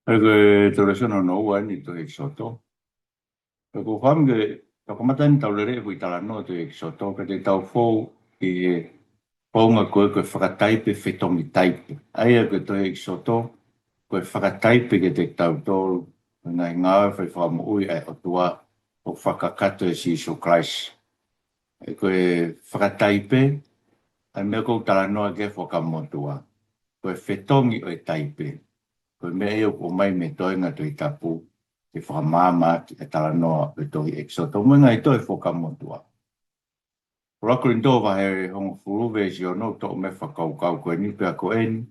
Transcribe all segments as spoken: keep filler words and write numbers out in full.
ʻA ia ko e tō lēsoni hono ua eni ʻi he tohi ʻEkisoto. Pea ʻoku ou fakaʻamu ke tau kamata eni ʻetau lele ʻi he talanoa ʻo e tohi ʻEkisoto, ka te tau fou ʻi he founga ko e, ko e fakataipe, fetongi taipe. ʻA ia ko e tohi ʻEkisoto, ko e fakataipe kiate kitautolu ʻo e ngaahi ngāue fai fakamoʻui ʻa e ʻOtua ʻoku fakakakato ʻe Sīsū Kalaisi. ʻE ko e fakataipe, ʻa e meʻa ʻoku ou talanoa ki ai he Fuakava Motuʻa, ko e fetongi ʻo e taipe. Ko e meʻa ia ʻoku ʻomai mei he toenga Tohi Tapu, ke fakamaama ʻaki e talanoa ʻo e tohi ʻEkisoto mo e ngaahi tohi Fuakava Motuʻa. ʻUluaki Kolinitō vahe hongofulu veesi ono, toʻo mai e fakakaukau ko eni: Pea ko eni,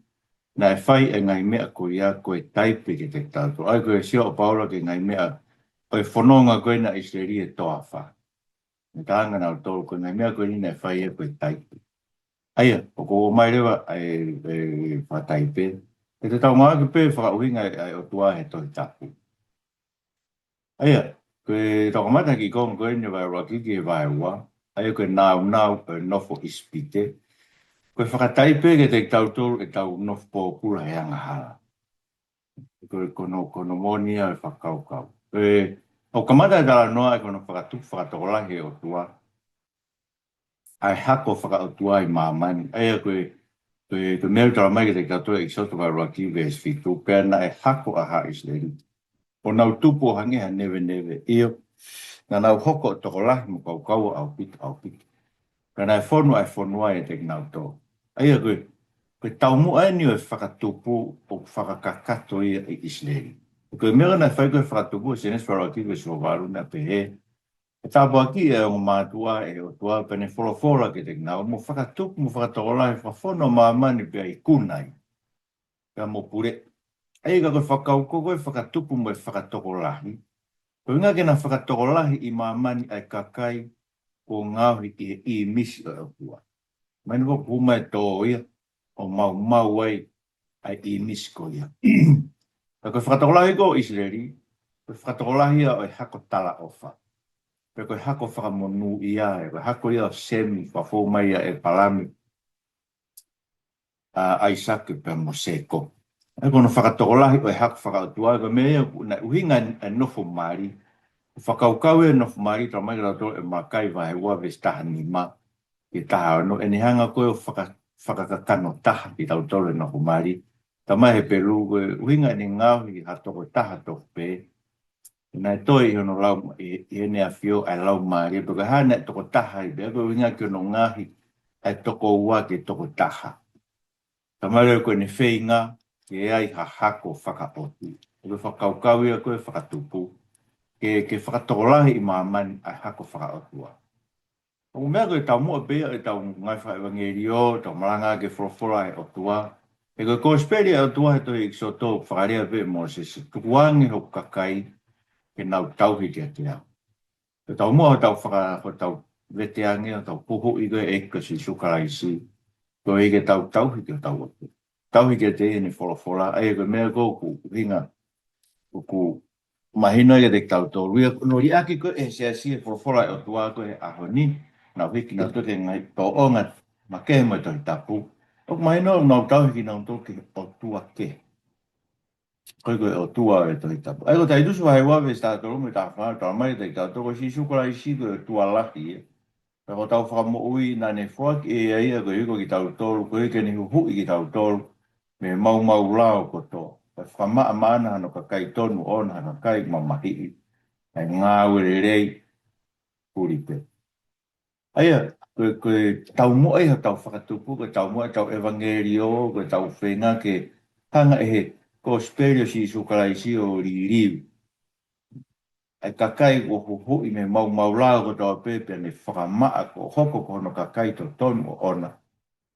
naʻe fai e ngaahi meʻa ko ia ko e taipe kiate kitautolu. ʻA ia ko e sio ʻa Paula ki he ngaahi meʻa ʻo e fononga ko eni ʻa ʻIsileli he toafa. Naʻe talaange ʻe nautolu ko e ngaahi meʻa ko eni naʻe fai ia ko e taipe. ʻA ia, ʻoku ʻomai leva ʻa e, e fakataipe, ke te tau ngāueʻaki pē fakaʻuhinga ʻa e ʻOtua he Tohi Tapu. ʻA ia, ko e tau kamata ki he konga ko eni vahe ʻuluaki ki he vahe ua, ʻa ia ko e nāunau ʻo e nofo ʻIsipite, ko e fakataipe kiate kitautolu ʻetau nofo pōpula he angahala. Ko e, ko hono, ko hono moʻoni ia e fakakaukau. ʻE, ʻoku kamata e talanoa ʻi hono fakatupu fakatokolahi ʻe he ʻOtua ʻa e hako fakaʻotua ʻi māmani. ʻA ia ko e, ko e, ko e meʻa ʻoku talamai kiate kitautolu ʻe ʻEkisoto vahe ʻuluaki veesi fitu: Pea naʻe hako ʻa haʻa ʻIsileli, ʻo nau tupu ʻo hangē ha neveneve. ʻIo, naʻa nau hoko ʻo tokolahi mo kaukaua ʻaupito, ʻaupito. Ka naʻe fonu ʻa e fonua ʻiate kinautolu. ʻA ia ko e, ko e taumuʻa eni ʻo e fakatupu ʻoku fakakakato ia ʻi ʻIsileli. Ko e meʻa naʻe fai ko e fakatupu, Sēnesi vahe ʻuluaki veesi ua valu, naʻe pehē: Pea tāpuakiʻi ʻa e ongo mātuʻa ʻe he ʻOtua, pea ne folofola kiate kinaua, mo fakatupu mo fakatokolahi, fakafonu ʻa māmani pea ikuna ia, pea mo puleʻi. ʻA ia ka ko e fakakaukau ko e fakatupu mo e fakatokolahi, ko e ʻuhinga ke na fakatokolahi ʻi māmani ʻa e kakai kuo ngaohi ʻi he ʻīmisi ʻo e ʻOtua. Mahino ko e hū mai e tō ia ʻo maumau ai ʻa e ʻīmisi ko ia. Ka ko e fakatokolahi ko ʻIsileli, ko e fakatokolahi ia ʻo e hako talaʻofa. Pe ko e hako fakamonūʻia, ʻa e, ko e hako ia ʻo Semi, fakafou mai ʻia ʻĒpalame, ʻa ʻAisake pea mo Sēkope. ʻA ia ko hono fakatokolahi ʻo e hako fakaʻotua, ko e meʻa ia ʻoku, naʻe ʻuhinga e nofo mali. Fakakaukau e nofo mali, talamai kiate kitautolu ʻe Malakai vahe ua veesi taha nima ki he taha ono, ʻene hanga ko ē ʻo faka-, fakakakano taha kitautolu he nofo mali. Talamai ʻe Hepelū ko e ʻuhinga ʻene ngaohi ha tokotaha tofu pē, naʻe toe ʻi hono lau, ʻi, ʻi heʻene ʻafio ʻa e Laumālie, pe ko e hā naʻe tokotaha ai, pea ko e ʻuhinga ki hono ngaohi ʻa e toko ua ke tokotaha. Talamai leva ko ʻene feinga ke ʻi ai ha hako fakaʻotua. Ko e fakakaukau ia ko e fakatupu, ke, ke fakatokolahi ʻi māmani ʻa e hako fakaʻotua. ʻOku meʻa ko e taumuʻa pē ia ʻetau ngaahi fakaʻevangeliō, ʻetau malanga ki he folofola ʻa e ʻOtua. He ko e kosipeli ʻa e ʻOtua he tohi ʻEkisoto, fakalea pē ʻe Mōsese, tukuange hoku kakai ke nau tauhi kiate au. Ko e taumuʻa hotau faka-, hotau veteange, hotau huhuʻi ko e ʻEiki ko Sīsū Kalaisi, koeʻuhi ke tau tauhi ki hotau ʻOtua. Tauhi kiate ia ʻi heʻene folofola, ʻa ia ko e meʻa ko ē ʻoku ʻuhinga, ʻoku mahino ai kiate kitautolu ia, ʻoku nau liʻaki ko ē ʻe he siasi e folofola ʻa e ʻOtua ko ē he ʻaho ni, nau hiki nautolu ki he ngaahi tōʻonga makehe mo e Tohi Tapu. ʻOku mahino ʻoku nau tauhi kinautolu ki he ʻotua kehe. Ko e, ko e ʻOtua ʻo e Tohi Tapu. ʻA ia ko Taitusi vahe ua veesi taha tolu mo e taha fā, talamai kiate kitautolu ko Sīsū Kalaisi ko e ʻOtua lahi ia. Pea ko hotau Fakamoʻui naʻa ne foaki ʻe ia ia koeʻuhi ko kitautolu, koeʻuhi ke ne huhuʻi kitautolu mei he maumau lao kotoa. Pea fakamaʻa maʻana hano kakai tonu ʻoʻona ha kakai mamahiʻi, ʻa e ngāue lelei, huli pē. ʻA ia, ko e, ko e taumuʻa ia hotau fakatupu, ko e taumuʻa ʻetau ʻevangeliō, ko ʻetau feinga ke hanga ʻe he kosipeli ʻo Sīsū Kalaisi ʻo liliu ʻa e kakai kuo huhuʻi mei he maumau lao kotoa pē, pea ne fakamaʻa kuo hoko ko hono kakai totonu ʻoʻona,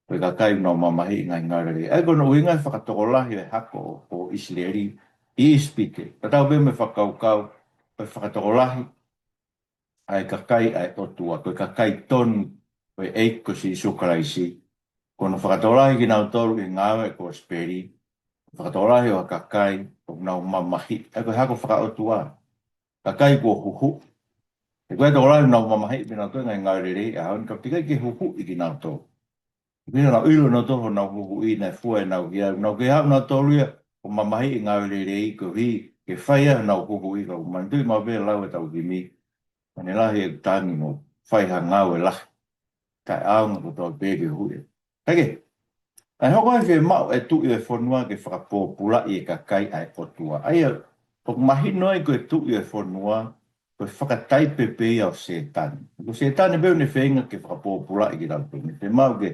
ko e kakai ʻoku nau mamahiʻi ngaahi ngāue lelei. ʻA ia ko hono ʻuhinga e fakatokolahi ʻo e hako ʻo, ʻo ʻIsileli ʻi ʻIsipite. Tatau pē mo e fakakaukau ʻo e fakatokolahi ʻa e kakai ʻa e ʻOtua, ko e kakai tonu ʻo e ʻEiki ko Sīsū Kalaisi. Ko hono fakatokolahi kinautolu ʻi he ngāue ʻo e kosipeli, fakatokolahi ʻo ha kakai ʻoku nau mamahiʻi, ʻa ia ko e hako fakaʻotua, kakai kuo huhuʻi. He ko e tokolahi ʻoku nau mamahiʻi pē nautolu he ngaahi ngāue lelei ʻa e ʻaho ni, ka ʻoku teʻeki ai ke huhuʻi kinautolu. Pea nau ʻilo nautolu honau huhuʻi naʻe fua ʻenau hia, nau kei haʻu nautolu ia ʻo mamahiʻi e ngāue lelei koeʻuhi ke fai ai honau huhuʻi. Ka ʻoku manatuʻi maʻu pē lau ʻetau himi, ʻoku ne lahi ʻeku tangi mo fai ha ngāue lahi, taʻeʻaonga kotoa pē ke huhuʻi. Kae kehe, ʻe hoko ai e fiemaʻu ʻa e tuʻi ʻo e fonua ke fakapōpulaʻi e kakai ʻa e ʻOtua. ʻA ia, ʻoku mahino ai ko e tuʻi ʻo e fonua, ko e fakataipe pē ia ʻo Sētane. Ko Sētane pē ʻoku ne feinga ke fakapōpulaʻi kitautolu. Ne fiemaʻu ke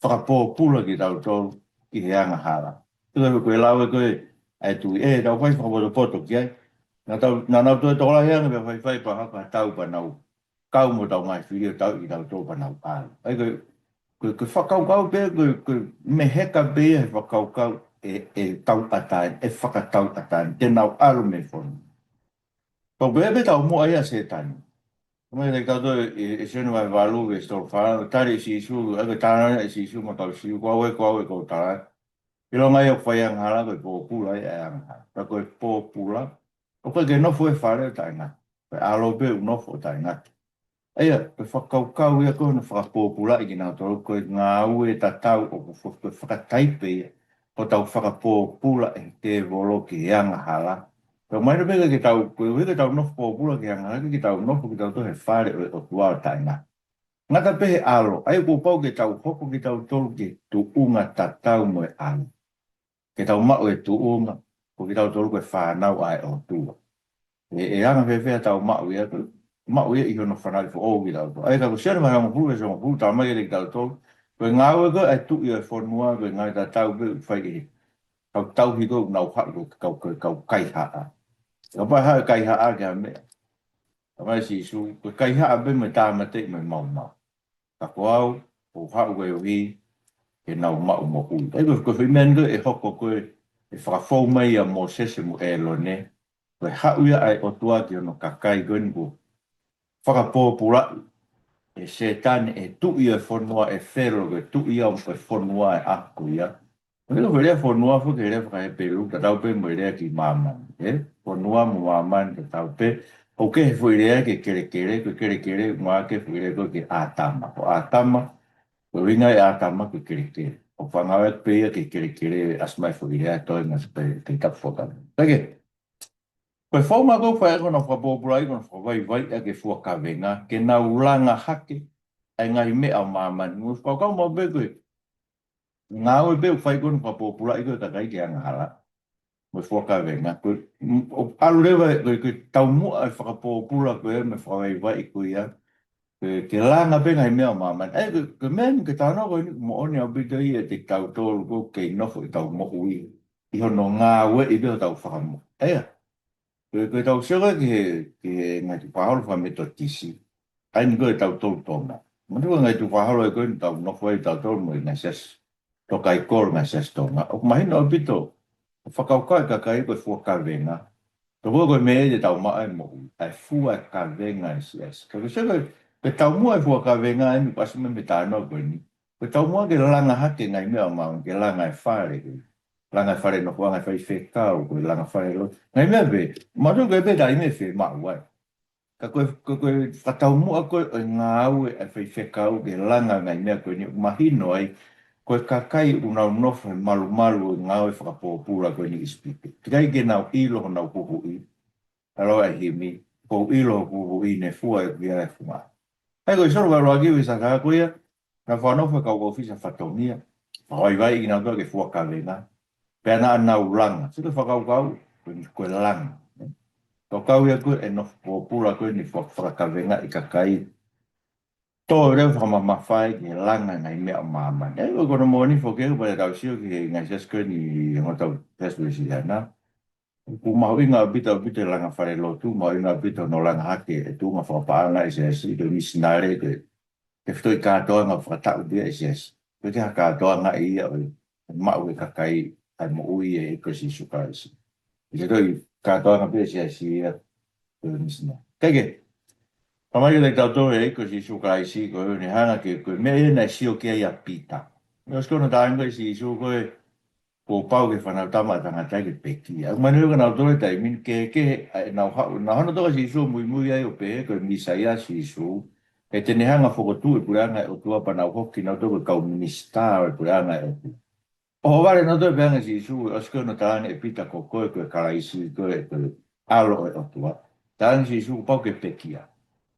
fakapōpula kitautolu ki he angahala. Ko e, ko e lau ē ko ē ʻa e tuʻi, ē, tau fai fakapotopoto ki ai. Naʻa tau, naʻa nau toe tokolahi ange pea faifai pea hoko ha tau pea nau kau mo hotau ngaahi fili ʻo tauʻi kitautolu pea nau ʻalu. ʻA ia ko e, ko e, ko e fakakaukau pē, ko e, ko e meheka pē ia he fakakaukau ʻe, ʻe tauʻatāina, ʻe fakatauʻatāina, te nau ʻalu mei he fonua. Pea ko e pē taumuʻa ia ʻa Sētane. Ko e meʻa ʻoku tau toʻo ʻi, ʻi Sione vahe valu veesi tolu fā, tali ʻe Sīsū, ʻa ia ko e talanoa ʻa Sīsū mo e kau Siu, ko au ē, ko au ē, ʻoku ou tala atu. ʻIlonga ia ʻoku fai angahala ko e pōpula ia ʻa e angahala. Pea ko e pōpula, ʻoku ʻikai ke nofo he fale ʻo taʻengata. Ko e ʻAlo pē ʻoku nofo ʻo taʻengata. ʻA ia, ko e fakakaukau ia ko ē hono fakapōpulaʻi kinautolu, ko e ngāue tatau ʻoku fo-, ko e fakataipe ia, ko ʻetau fakapōpula ʻe he tēvolo ki he angahala. Pea mahino pē ʻikai ke tau, koeʻuhi ke tau nofo pōpula ki he angahala, ʻikai ke tau nofo kitautolu he fale ʻo e ʻOtua ʻo taʻengata. Ngata pē he ʻAlo, ʻa ia kuo pau ke tau hoko kitautolu ki he tuʻunga tatau mo e ʻAlo. Ke tau maʻu e tuʻunga, ko kitautolu ko e fānau ʻa e ʻOtua. ʻE, ʻe anga fēfē haʻatau maʻu ia, ko e maʻu ia ʻi hono fanauʻi foʻou kitautolu. ʻA ia ka ko Sione vahe hongofulu veesi hongofulu, talamai kiate kitautolu, ko e ngāue ko ē ʻa e tuʻi ʻo e fonua, ko e ngāue tatau pē ʻoku fai ʻe he kau tauhi ko ē ʻoku nau haʻu ko e kau, ko e kau kaihaʻa. Kapau ʻe haʻu e kaihaʻa ki ha meʻa, talamai ʻe Sīsū, ko e kaihaʻa pē mo e tāmateʻi mo e maumau. Ka ko au, ʻoku ou haʻu koeʻuhi ke nau maʻu moʻui. ʻA ia ko e, ko e foʻi meʻa ni ko ē ʻe hoko ko ē, ʻe fakafou mai ʻia Mōsese mo ʻĒlone, ko e haʻu ia ʻa e ʻOtua ki hono kakai ko eni kuo fakapōpulaʻi ʻe Sētane, ʻe he tuʻi ʻo e fonua, ʻe Felo, ko e tuʻi ia ʻo e fonua ʻo e ʻaho ko ia. Ko e foʻi lea fonua foki he lea faka-Hepelū, tatau pē mo e lea ki māmani, ē? Fonua mo māmani tatau pē. ʻOku ʻikai ke foʻi lea ki he kelekele, ko e kelekele, ʻoku ʻikai ke foʻi lea ko ē ki he ʻĀtama. Ko ʻĀtama, ko e ʻuhinga ʻo ʻĀtama ko e kelekele. ʻOku faʻa ngāueʻaki pē ia ki he kelekele, ʻasi mai foʻi lea toenga pē ki he tapu faka. Kae kehe, ko e founga ko ē ʻoku fai ai ko ē hono fakapōpulaʻi, ko hono fakavaivaiʻi ʻaki e fua kavenga, ke nau langa hake ʻa e ngaahi meʻa ʻo māmani. Mo fakakaukau maʻu pē ko e ngāue pē ʻoku fai ko ē hono fakapōpulaʻi ko ē e kakai ki he angahala mo e fua kavenga. Ko e, m-, ʻoku ʻalu leva, ko e, ko e taumuʻa e fakapōpula ko ē mo e fakavaivaiʻi ko ia, ke, ke langa pē ngaahi meʻa ʻo māmani. ʻA ia ko e, ko e meʻa ni, ko e talanoa ko eni ʻoku moʻoni ʻaupito ia kiate kitautolu ko ē ʻoku kei nofo ʻetau moʻui ʻi hono ngāueʻi pē hotau fakamoʻui. ʻA ia, ko e, ko ʻetau sio ko ē ki he, ki he ngaahi tukufakaholo faka-Metotisi, ʻa eni ko ē ʻa tautolu Tonga. Manatuʻi ko e ngaahi tukufakaholo ē ko ē ʻoku tau nofo ai tautolu mo e ngaahi siasi, tokaikolo ngaahi siasi Tonga. ʻOku mahino ʻaupito, ʻoku fakakaukau e kakai ko e fua kavenga. Tokua ko e meʻa ia te tau maʻu ai e moʻui, ʻa e fua kavenga ʻa e siasi. Ka ko e sio ko ē, ko e taumuʻa e fua kavenga eni ʻoku ʻasi mai mei he talanoa ko eni, ko e taumuʻa ke langa hake ngaahi meʻa ʻo māmani, ke langa e fale, ke langa e fale nofoʻanga e faifekau, ko e langa fale lotu. Ngaahi meʻa pē, manatuʻi ko e pē taimi ʻe fiemaʻu ai. Ka ko e, ko e, ko e fakataumuʻa ko ē ʻo e ngāue ʻa e faifekau ke langa ngaahi meʻa ko eni, ʻoku mahino ai, ko e kakai ʻoku nau nofo he malumalu ʻo e ngāue fakapōpula ko eni ʻi ʻIsipite. Teʻeki ai ke nau ʻilo honau huhuʻi, ʻa ia lau ʻa e himi, ʻoku ou ʻilo hoku huhuʻi, ne fua ʻeku hia ʻi he funga. ʻA ia ko ʻIsolo vahe ʻuluaki veesi taha taha ko ia, naʻe fakanofo e kau ʻōfisa fatongia, fakavaivaiʻi kinautolu ki he fua kavenga, pea naʻa nau langa. Sio ki he fakakaukau, ko e, ko e langa. Fakakaukau ia ko ē e nofo pōpula ko eni fua, fua kavenga ʻa e kakai. Tō leva fakamamafa ai ke langa ngaahi meʻa ʻo māmani. ʻA ia ko hono moʻoni foki ē, kapau te tau sio ki he ngaahi siasi ko eni ʻi he ongo tau siasi Uēsiliana, ʻoku mahuʻinga ʻaupito, ʻaupito e langa fale lotu, mahuʻinga ʻaupito hono langa hake e tuʻunga fakapaʻanga ʻa e siasi, ko e misinale, ko e, ko e fetoʻi kātoanga fakataʻu pē ia ʻa e siasi. ʻOku ʻikai ha kātoanga ia ʻo e maʻu ʻe he kakai ʻa e moʻui ʻa e ʻEiki ko Sīsū Kalaisi. ʻIkai ke toe kātoanga pē ʻa e siasi ia, ko e misinale. Kae kehe, talamai kiate kitautolu ʻe he ʻEiki ko Sīsū Kalaisi, ko ʻene hanga ke, ko e meʻa ia naʻe sio ki ai ʻa Pita. ʻOsi ko hono talaange ʻe Sīsū ko ē, kuo pau ki he Fanautama ʻa Tangata ke pekia. ʻOku mahino leva kia nautolu he taimi ni, kehekehe ʻa ʻenau haʻu, naʻa nau toka ʻa Sīsū ʻo muimui ai ʻo pehē ko e Mīsaia ʻa Sīsū, he te ne hanga ʻo fokotuʻu e puleʻanga ʻo e ʻOtua pea nau hoko kinautolu ko e kau minisitā ʻo e puleʻanga ʻo e ʻOtua. ʻOhovale nautolu pea talaange ʻe Sīsū, ʻosi ko ē hono talaange ʻe Pita ko koe ko e Kalaisi, ko e, ko e ʻAlo ʻo e ʻOtua. Talaange ʻe Sīsū kuo pau ke pekia.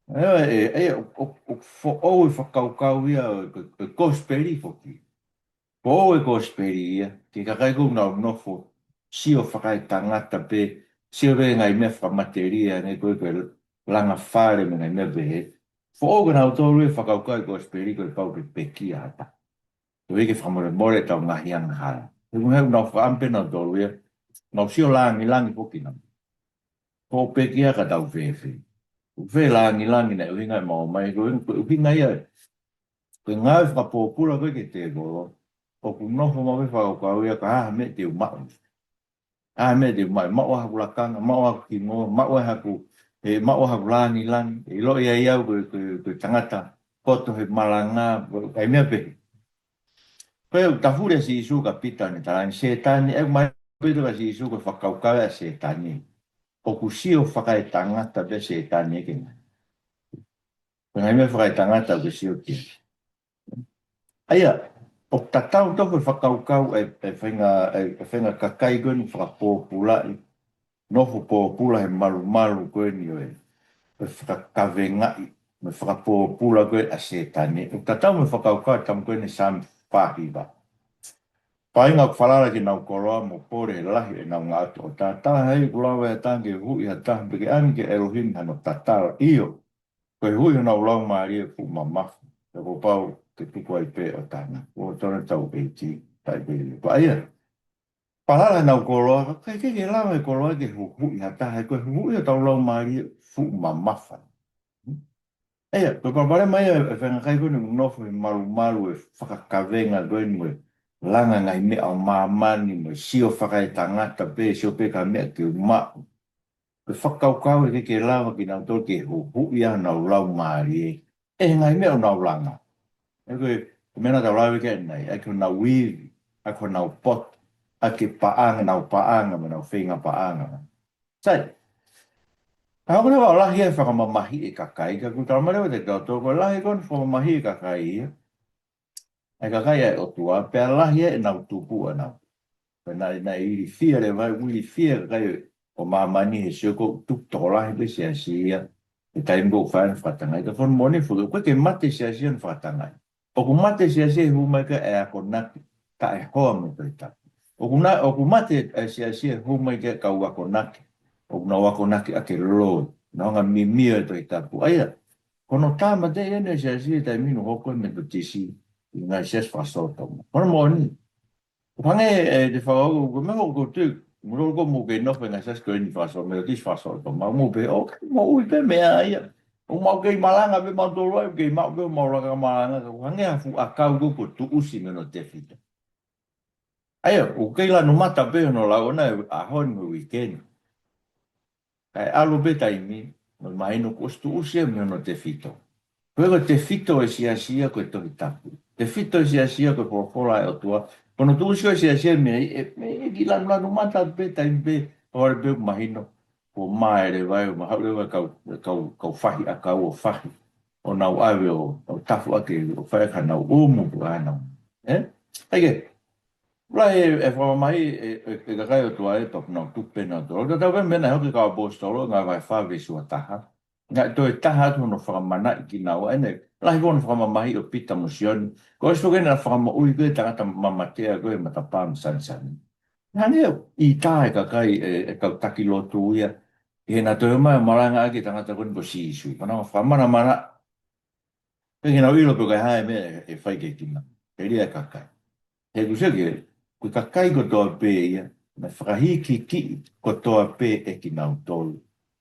ʻE, ʻe, ʻe, ʻo, ʻo, ʻo foʻou e fakakaukau ia ʻo e, ʻo e, ʻo e kosipeli foki. Foʻou e kosipeli ia ki he kakai ko ē ʻoku nau nofo sio fakaetangata pē, sio pē ngaahi meʻa fakamatelie, hangē ko e, ko e langa fale mo e ngaahi meʻa pehē. Foʻou kia nautolu e fakakaukau e kosipeli ko e pau ke pekia ha taha. Koeʻuhi ke fakamolemole ʻetau ngaahi angahala. He ʻoku, he ʻoku nau fakaʻamu pē nautolu ia, nau sio langilangi foki nau. Ko e pekia ka tau fēfē? ʻOku fēlangilangi naʻe ʻuhinga ʻemau ō mai, ko e, ko e ʻuhinga ia. Ko e ngāue fakapōpula ko ē ki he tēvolo, ʻoku nofo maʻu pē fakakaukau ia ka hā ha meʻa te u maʻu. Hā ha meʻa te u maʻu, maʻu haku lakanga, maʻu haku hingoa, maʻu haku, ʻe, maʻu haku langilangi, ʻe ʻiloʻi ai au ko e, ko e, ko e tangata poto he malanga, ko e, ko e meʻa pehē. Ko e ʻuhinga tafuli ʻa Sīsū kia Pita ʻene talaange Sētane, ʻe ʻomai pē ʻe Sīsū ko e fakakaukau ʻa Sētane. ʻOku sio fakaetangata pē Sētane ke ngaahi. Ko e ngaahi meʻa fakaetangata ʻoku ke sio ki ai. ʻA ia, ʻoku tatau tofu e fakakaukau e, e faʻahinga, e, e faʻahinga kakai ko eni fakapōpulaʻi, nofo pōpula he malumalu ko eni ʻo e, ʻo e fakakavengaʻi, mo e fakapōpula ko ē ʻa Sētane. ʻOku tatau mo e fakakaukau ʻa e tama ko eni Saame fā hiva. Fāinga ʻoku falala ki heʻenau koloa mo pole he lahi ʻenau ngaahi ʻoto. Tatala hai ʻoku lava ʻe ha taha ke huhuʻi ha taha pea ke ʻange kia ʻElohimi hano tatala. ʻIo, ko e huhuʻi honau laumālie fuʻu mamafa. Pea kuo pau ke tuku ai pē ʻo tana. Kuo tona tau ʻeiki, tai pē. Ko ia. Falala ʻenau koloa, ka ʻikai ke lava e koloa ke huhuʻi ha taha, he ko e huhuʻi hotau laumālie fuʻu mamafa. ʻA ia, ko e palopalema ia e faʻahinga kakai ko eni ʻoku nofo he malumalu e fakakavenga ko eni mo e langa ngaahi meʻa ʻo māmani mo e sio fakaetangata pē, sio pē ki ha meʻa ke u maʻu. Ko e fakakaukau ʻe ʻikai ke lava kinautolu ke huhuʻi ʻa honau laumālie ʻe he ngaahi meʻa ʻoku nau langa. ʻE ko e, ko e meʻa naʻa tau lave ki ai ʻanenai, ʻaki honau ivi, ʻaki honau poto, ʻaki e paʻanga, nau paʻanga, mo ʻenau feinga paʻanga. Sai. Ka ʻoku lava lahi e fakamamahiʻi e kakai, ka ʻoku tala mai leva kiate kitautolu, ko e lahi ko ē e fakamamahiʻi e kakai ia ʻa e kakai ʻa e ʻOtua, pea lahi ai ʻenau tupu ʻanautolu. Pea naʻe, naʻe ilifia leva, ilifia e kakai ʻo māmani he sio ko e tupu tokolahi pē siasi ia he taimi ko ē ʻoku fai ai e fakatangaʻi. Ka ko hono moʻoni foki, ʻoku ʻikai ke mate siasi ia he fakatangaʻi. ʻOku mate siasi ia he hū mai ki ai e akonaki taʻehoa mo e Tohi Tapu. ʻOku na-, ʻoku mate e siasi ia he hū mai ki ai e kau akonaki ʻoku nau akonaki ʻaki e loi, nau hanga ʻo mimio e Tohi Tapu. ʻA ia, ko hono tāmateʻi eni e siasi ia he taimi ni ʻoku hoko e Metotisi, ʻi he ngaahi siasi fakasōtoma. Ko hono moʻoni. ʻOku hangē e te fakaʻoku, ko e meʻa ʻoku ou tui, mou loko mou kei nofo he ngaahi siasi ko eni fakasō-, Metotisi fakasōtoma, mou pehē, ʻoku moʻui pē meʻa ia. ʻOku mau kei malanga pē mautolu ai, kei maʻu pē homau lakanga malanga, ka ʻoku hangē ha fuʻu ʻakau ko ē kuo tuʻusi mei hono tefito. ʻA ia, ʻoku kei lanu mata pē hono lau ʻona he ʻaho ni mo e uike ni. Kae ʻalu pē taimi, mo mahino kuo ʻosi tuʻusi ia mei hono tefito. Ko e, ko e tefito e siasi ia ko e Tohi Tapu. Tefito e siasi ia ko e folofola ʻa e ʻOtua. Ko hono tuʻusi ko ē e siasi ia mei ai, ʻe, ʻe kiʻi lanulanu mata pē taimi pē, ʻo ʻalu pē ʻo mahino. Kuo mā leva ʻo mahaʻu leva e kau, kau, kau fahi ʻakau ʻo fahi. ʻO nau ʻave ʻo, ʻo tafu ʻaki, ʻo fai ʻaki hanau ʻumu pē ʻa nau. ʻE? ʻAi ke, lahi e, e fakamamahiʻi e, e, e kakai ʻOtua ʻe pau ke nau tupu pē nautolu. Tatau pē mo e meʻa naʻe hoko ki he kau ʻaposetolo, Ngāue vahe fā veesi ua taha. Naʻe toe taha atu hono fakamanaʻi kinaua, ʻa eni, lahi hono fakamamahiʻi ʻo Pita mo Sione. Ko e ʻosi ko ē naʻa na fakamoʻui ko ē e tangata mamatea ko ē he matapā mo sanisani. Naʻa ne ʻita e kakai e, e kau taki lotu ia. ʻI heʻena toe ō mai ʻo malangaʻaki e tangata ko eni ko Sīsū. Pea nau fakamanamana. Pea ke nau ʻilo pe ko e hā e meʻa ʻe, ʻe fai ki he kina. Ke lia e kakai. He ʻoku sio ki he, ko e kakai kotoa pē ia, naʻe fakahīkihikiʻi kotoa pē ʻe kinautolu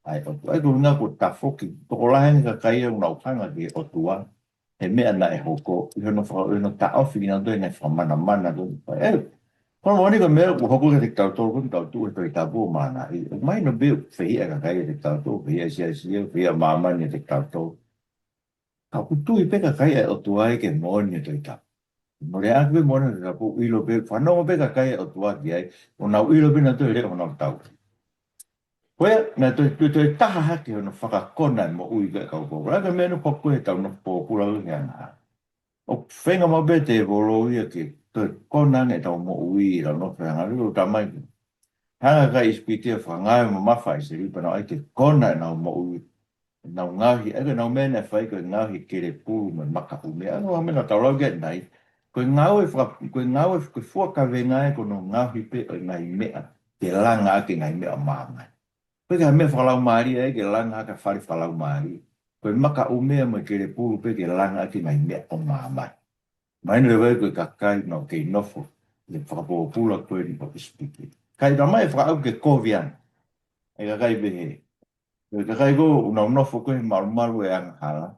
ʻa e ʻOtua. ʻA ia ko e ʻuhinga kuo tafoki, tokolahi ange e kakai ia ʻoku nau hanga ki he ʻOtua he meʻa naʻe hoko, ʻi hono faka-, ʻi hono taʻofi kinautolu ʻe he ngaahi fakamanamana ko ē. ʻE, ko hono moʻoni ko e meʻa ʻoku hoko kiate kitautolu ko eni, tau tuʻu he Tohi Tapu ʻo malangaʻi. ʻOku mahino pē ʻoku fehiʻa e kakai ʻiate kitautolu, fehiʻa e siasi ia, fehiʻa māmani ʻiate kitautolu. Ka ʻoku tui pē kakai ʻa e ʻOtua ia ki he moʻoni e Tohi Tapu. Mo e lea ʻaki pē moʻoni e Tohi Tapu, ʻilo pē, fanongo pē kakai ʻa e ʻOtua ki ai, ʻo nau ʻilo pē nautolu e leʻo honau tauhi. Ko ia, naʻe toe, toe, toe taha hake hono fakakona e moʻui ko ē ʻa e kau pōpula. Ko e meʻa ʻoku hoko he ʻetau nofo pōpula ʻi he angahala. ʻOku feinga maʻu pē e tēvolo ia ke toe kona ange ʻetau moʻui ʻi heʻetau nofo he angahala. Lolo tamai. Hanga ʻe he kakai ʻIsipite ʻo fakangāue mamafa ʻa ʻIsileli pea nau ʻai ke kona ʻenau moʻui, ʻenau ngaohi, ʻa e ʻenau meʻa naʻe fai ko e ngaohi kele pulu mo e maka ʻume. ʻA e ʻenau meʻa naʻa tau lau ki ai ʻanenai, ko e ngāue faka-, ko e ngāue, ko e fua kavenga ē ko hono ngaohi pē ʻo e ngaahi meʻa ke langa ʻaki e ngaahi meʻa ʻo māmani. Ko e ngaahi meʻa fakalaumālie ē ke langa ʻaki e fale fakalaumālie. Ko e maka ʻume mo e kele pulu pē ke langa ʻaki e ngaahi meʻa ʻo māmani. Mahino leva ia ko e kakai naʻa nau kei nofo ʻi he fakapōpula ko eni ʻo ʻIsipite. Kae ʻomai e fakaʻau ke kovi ange ʻa e kakai pehē. Ko e kakai ko ē ʻoku nau nofo ko ē he malumalu ʻo e angahala.